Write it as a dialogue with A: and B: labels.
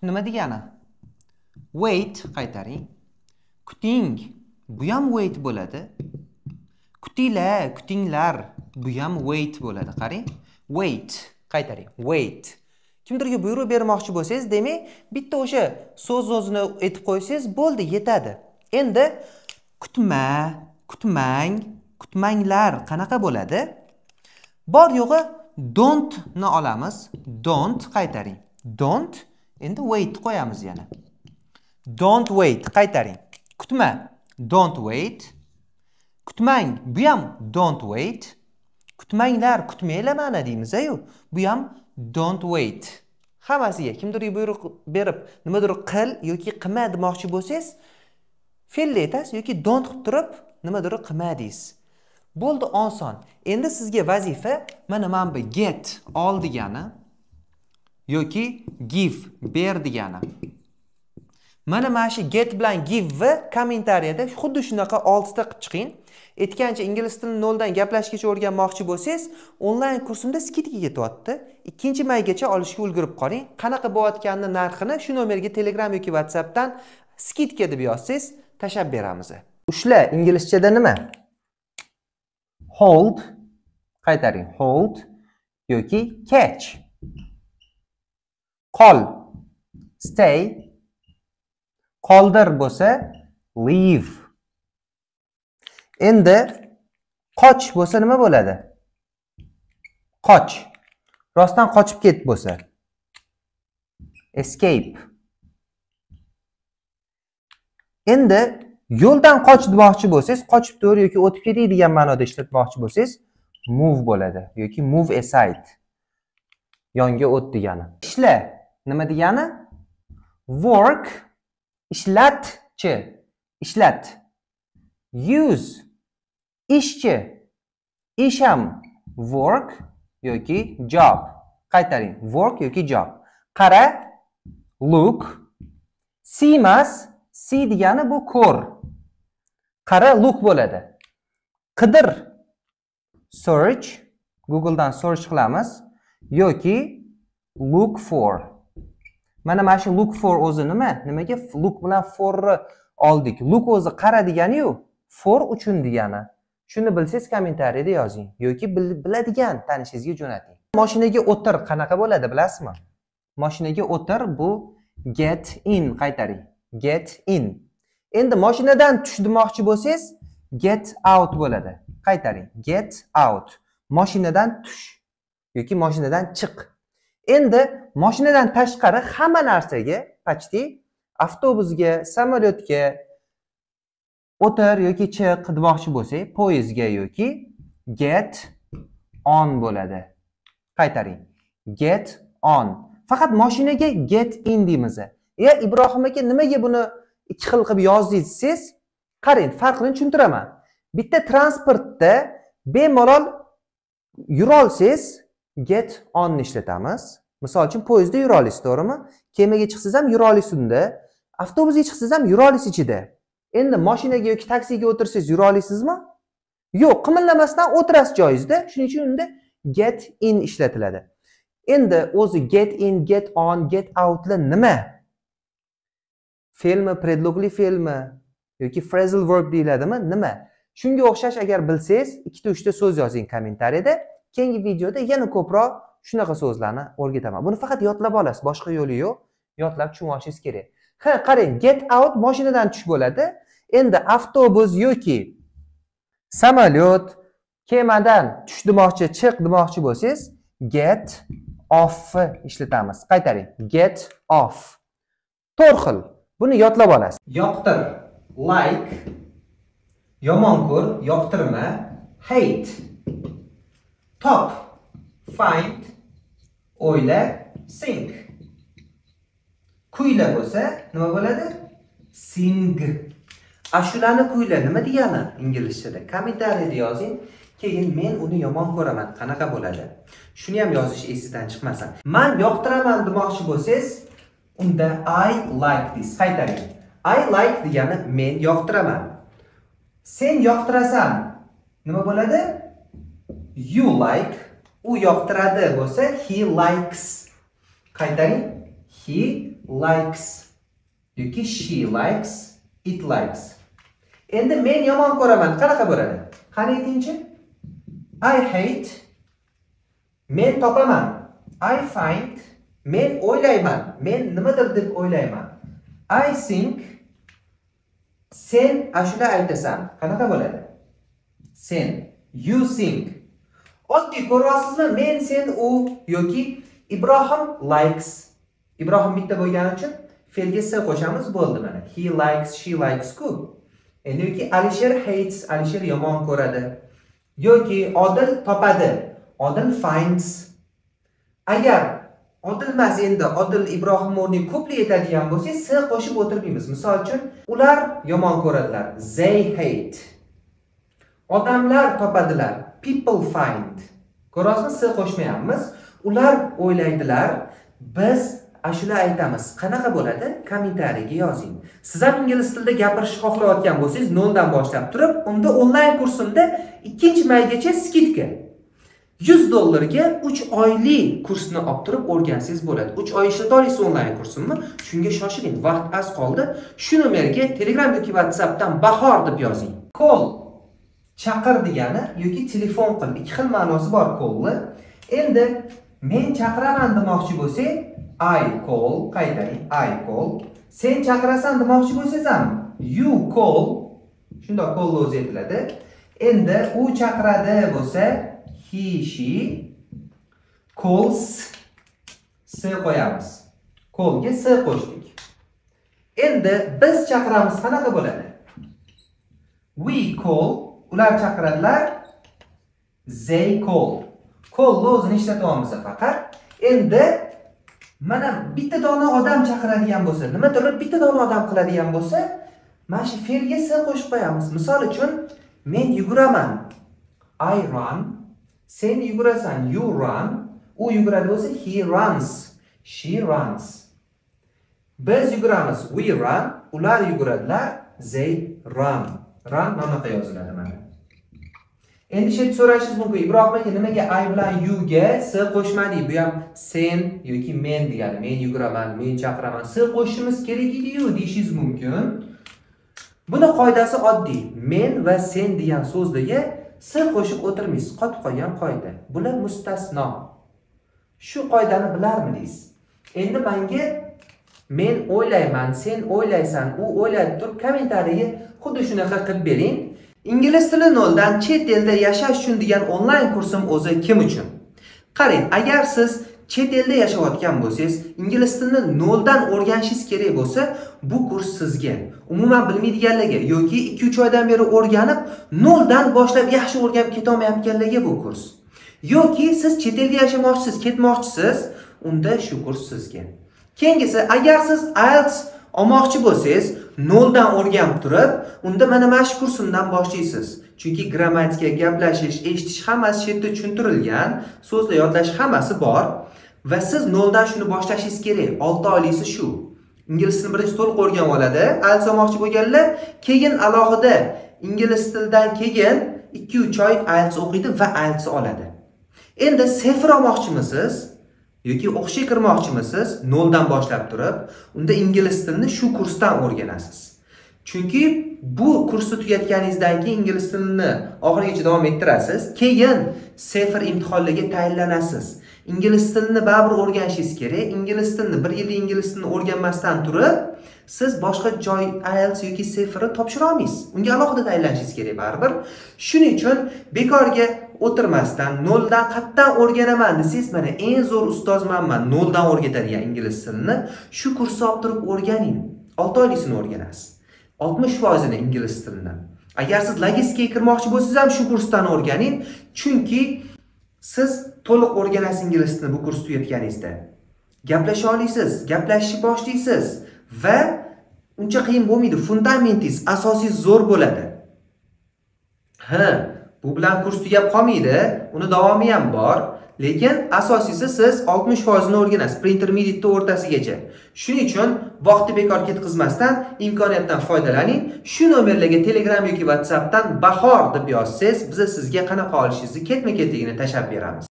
A: Nima degani? Wait, qaytaring. Kuting, bu ham wait bo'ladi. Kutinglar, kutinglar, bu ham wait bo'ladi. Qarang. Wait, qaytaring. Wait. Kimdirga buyruq bermoqchi bo'lsangiz, demak, bitta o'sha so'z o'zini aytib qo'ysangiz bo'ldi, yetadi. Endi kutma, kutmang, kutmanglar qanaqa bo'ladi? Bor yo'g'i don't ni olamiz. Don't, qaytaring. Don't, endi wait qo'yamiz yana. Don't wait, qaytaring. Kutma, don't wait. Kutmang, bu ham don't wait. Kutmanglar, kutmanglar mana deymiz-ku. Bu ham don't wait. Hammasiga kimdirga buyruq berib, nimadir qil yoki qilma demoqchi bo'lsangiz, fe'lni aytasiz yoki don't qilib turib, nimadir qilma deysiz. Bo'ldi, oson. Endi sizga vazifa mana bu get ol degani yoki give ber degani. Mana shu get bilan give kommentariyada xuddi shunaqa 6 ta qilib chiqing. Aytgancha ingliz tilini noldan gaplashishgacha o'rganmoqchi bo'lsangiz, onlayn kursimda skidka ketyapti. 2-maygacha olishga ulgurib qoling. Qanaqa bo'layotganini narxini shu nomerga Telegram yoki WhatsAppdan skidka deb yozsangiz, tashlab beramiz. Ushla inglizchada nima? Hold, qaytaring. Hold yoki catch. Qol, stay. Qoldir bo'lsa leave. Endi qoch bo'lsa nima bo'ladi? Qoch. Rostdan qochib ket bo'lsa escape. Endi yo'ldan qoch demoqchi bo'lsangiz, qochib tur yoki o'tib ketay degan ma'noda ishlatmoqchi bo'lsangiz, move bo'ladi yoki move aside. Yonga o't degani. Ishla nima degani? Work, ishlatchi, ishlat. Use, ishchi, ish ham work yoki job. Qaytaring, work yoki job. Qara, look. See emas, see degani bu ko'r. Qara, look bo'ladi. Qidir, search, Google'dan search qilamiz yoki look for. Mana shu look for o'zi nima? Nimaga look bilan forni oldik? Look o'zi qara degani-yu, for uchun degani. Shuni bilsangiz kommentariyada yozing yoki biladigan tanishingizga jo'nating. Mashinaga o'tir qanaqa bo'ladi bilasizmi? Mashinaga o'tir bu get in, qaytaring. Get in. Endi mashinadan tush demoqchi bo'lsangiz, get out bo'ladi. Qaytaring. Get out. Mashinadan tush yoki mashinadan chiq. Endi mashinadan tashqari hamma narsaga, почти avtobusga, samolyotga o'tir yoki chiq demoqchi bo'lsak, poyezdga yoki get on bo'ladi. Qaytaring. Get on. Faqat mashinaga get in deymiz. Ya Ibrohim aka nimaga buni ikki xil qilib yozdingiz desangiz, qarang, farqini tushuntiraman. Bitta transportda bemalol yura olsangiz get on ni ishlatamiz. Misol uchun poyezdda yura olasiz, to'g'rimi? Kemaga chiqsangiz ham yura olasiz unda, avtobusga chiqsangiz ham yura olasiz ichida. Endi mashinaga yoki taksiga o'tirsangiz yura olasizmi? Yo'q, qimillamasdan o'tirasiz joyingizda. Shuning uchun unda get in ishlatiladi. Endi o'zi get in, get on, get outlar nima? Fe'lmi, predlogli fe'lmi yoki phrasal verb deyiladimi? Nima? Shunga o'xshash agar bilsangiz, 2-3 ta so'z yozing kommentariyada. Keyingi videoda yana ko'proq shunaqa so'zlarni o'rgataman. Buni faqat yodlab olasiz, boshqa yo'li yo'q. Yodlab tushunib olishingiz kerak. Ha, qarang, get out mashinadan tush bo'ladi. Endi avtobus yoki samolyot, kemadan tush demoqchi, chiq demoqchi bo'lsangiz, get off ishlatamiz. Qaytaring, get off. To'rt xil. Buni yodlab olasiz. Yoqtir, like, yomon ko'r, yoqtirma, hate. Top, find, o'yla, think. Kuyla bo'lsa nima bo'ladi? Sing. Ashulani kuyla nima degani inglizchada? Kommentariyada yozing. Keyin men uni yomon ko'raman qanaqa bo'ladi? Shuni ham yozish esingizdan chiqmasin. Men yoqtiraman demoqchi bo'lsangiz, unda I like deysiz. Qaytaring. I like degani men yoqtiraman. Sen yoqtirasan nima bo'ladi? You like. U yoqtiradi bo'lsa he likes. Qaytaring. He likes yoki she likes, it likes. Endi men yomon ko'raman qanaqa bo'ladi? Qani aytingchi? I hate. Men topaman. I find. Men o'ylayman. Men nimadir deb o'ylayman. I think. Sen ashula aytasan. Qanaqa bo'ladi? Sen. You think. Oddiy ko'ryapsizmi? Men, sen, u yoki Ibrohim likes. Ibrohim bitta bo'lgani uchun fe'lga s qo'shamiz, bo'ldi mana. He likes, she likes ku. Endi yoki Alisher hates, Alisher yomon ko'radi. Yoki Odil topadi. Odil finds. Agar Odil emas, endi Odil Ibrohim o'rniga ko'plik aytadigan bo'lsak, s qo'shib o'tirmaymiz. Misol uchun, ular yomon ko'radilar. They hate. Odamlar topadilar. People find. Ko'rasizmi, s qo'shmayapmiz. Ular o'ylaydilar. Biz ashula aytamiz. Qanaqa bo'ladi? Kommentariyaga yozing. Siz ham ingliz tilida gapirishni xohlayotgan bo'lsangiz, 0 dan boshlab turib, unda onlayn kursimda 2-maygacha skidka. $100 ga 3 oylik kursni olib turib o'rgansangiz bo'ladi. 3 oy ishlata olasiz onlayn kursimni. Shunga shoshiling, vaqt az qoldi. Shu nomerga Telegram yoki WhatsAppdan Bahor deb yozing. Call chaqir degani yoki telefon qil. Ikki xil ma'nosi bor callni. Endi men chaqiraman demoqchi bo'lsak, I call, qaytaring, I call. Sen chaqirasan demoqchi bo'lsangiz ham you call, shundoq call o'zi aytiladi. Endi u chaqiradi bo'lsa he, she calls, s qo'yamiz. Callga s qo'shdik. Endi biz chaqiramiz qanaqa bo'ladi? We call, ular chaqiradilar. They call. Callni o'zini ishlatyapmiz faqat. Endi mana bitta dona odam chaqiradigan bo'lsa, nimadir bitta dona odam qiladigan bo'lsa, mana shu fe'lga s qo'shib qo'yamiz. Misol uchun, men yuguraman. I run. Sen yugurasan, you run. U yuguradi bo'lsa, he runs, she runs. Biz yuguramiz, we run. Ular yuguradilar, they run. Run mana bunaqa yoziladi mana. Endi shu so'rashingiz mumkin, Ibrohim aka nimaga I bilan you ga s qo'shmadik? Bu ham sen yoki men degani. Men yuguraman, men chaqiraman. S qo'shishimiz kerak edi-yu deyishingiz mumkin. Buni qoidasi oddiy. Men va sen degan so'zlarga s qo'shib o'tirmaysiz. Qotib qolgan qoida. Bular mustasno. Shu qoidani bilarmidingiz? Endi menga men o'ylayman, sen o'ylaysan, u o'ylaydi turib kommentariyaga xuddi shunaqa qilib bering. Ingliz tili 0 dan chet elda yashash uchun degan onlayn kursim o'zi kim uchun? Qarang, agar siz chet elda yashayotgan bo'lsangiz, ingliz tilini 0 dan o'rganishingiz kerak bo'lsa, bu kurs sizga. Umuman bilmaydiganlarga yoki 2-3 oydan beri o'rganib, 0 dan boshlab yaxshi o'rganib keta olmayotganlarga bu kurs. Yoki siz chet elga yashamoqchisiz, ketmoqchisiz, unda shu kurs sizga. Keyingisi, agar siz IELTS olmoqchi bo'lsangiz, 0 dan o'rganib turib, unda mana shu kursimdan boshlaysiz. Chunki grammatika, gaplashish, eshitish hammasi shu yerda tushuntirilgan, so'zlar yodlash hammasi bor va siz 0 dan shuni boshlashingiz kerak. 6 oylisi shu. Ingliz tilini birinchi to'liq o'rganib oladi, IELTS olmoqchi bo'lganlar, keyin alohida ingliz tilidan keyin 2-3 oy IELTS o'qiydi va IELTS oladi. Endi CEFR olmoqchimisiz yoki o'qishga kirmoqchimisiz, 0 dan boshlab turib, unda ingliz tilini shu kursdan o'rganasiz. Chunki bu kursni tugatganingizdan keyin ingliz tilini oxirigacha davom ettirasiz, keyin CEFR imtihonlariga tayyorlanasiz. Ingliz tilini baribir o'rganishingiz kerak. Ingliz tilini bir yillik ingliz tilini o'rganmasdan turib, siz boshqa joy IELTS yoki CEFRni topshira olmaysiz. Unga alohida tayyorlanishingiz kerak baribir. Shuning uchun bekorga o'tirmasdan 0 dan qatdan o'rganaman desangiz, mana eng zo'r ustozmanman, 0 dan o'rgatadigan ingliz tilini shu kursni olib turib o'rganing. 6 oylikini o'rganasiz. 60% ingliz tilini. Agar siz logistikaga kirmoqchi bo'lsangiz ham shu kursdan o'rganing, chunki siz to'liq o'rganasiz ingliz tilini bu kursni tugatganingizda. Gaplasha olasiz, gaplashishni boshlaysiz va uncha qiyin bo'lmaydi. Fundamentingiz, asosiy zo'r bo'ladi. Ha, bu bilan kurs tugab qolmaydi, uni davomi ham bor, lekin asosiysi siz 60% o'rganasiz, pre-intermediate o'rtasigacha. Shuning uchun vaqtni bekor ketkazmasdan imkoniyatdan foydalaning. Shu nomerlarga Telegram yoki WhatsAppdan Bahor deb yozsangiz, biz sizga qanaqa olishingizni ketma-ketligini tashlab beramiz.